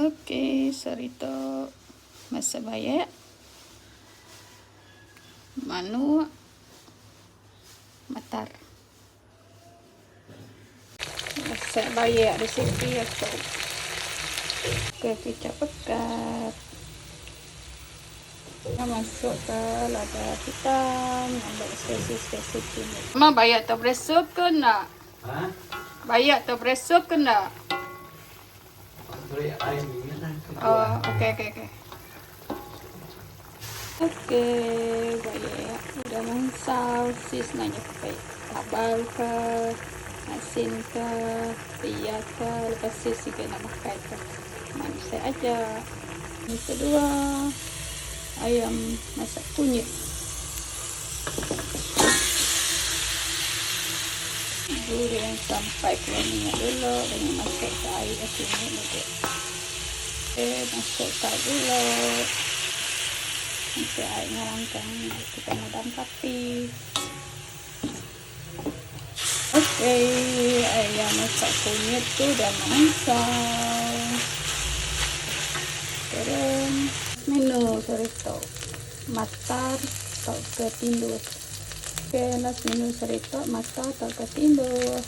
Okey saritu masak bayak manuk matar. Masak bayak resipi aku. Okey kicap pekat. Kita masuk ke lada hitam, ambil spesi-spesi cili. Memang bayak tu beresup ke nak? Ha? Bayak tu beresup ke nak? Beri air minyak lah. Oh, okey okey okey. Okey, bayak udah mansau sis nanya ke tabal ke asin ke pia ke lepas sis juga nak makan ke manusia aja. Yang kedua, ayam masak kunyit. Goreng sampai keluar minyak dulu dengan masuk ke air kunyit dulu. Okey, masuk ke dulu. Nanti airnya langkang kita madam api. Okey, ayam masak kunyit tu dah masak. Terus menu saritu matar tauka tinduh. Okey, last menu saritu matar tauka tinduh.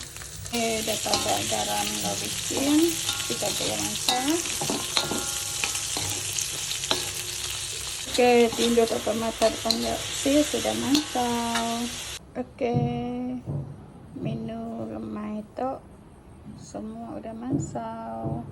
Okey, dah tambah garam enggau bicin. Kita ga masak. Okey, tinduh tauka matar dipanggil sis udah mansau. Okey, menu lemai tu semua udah mansau.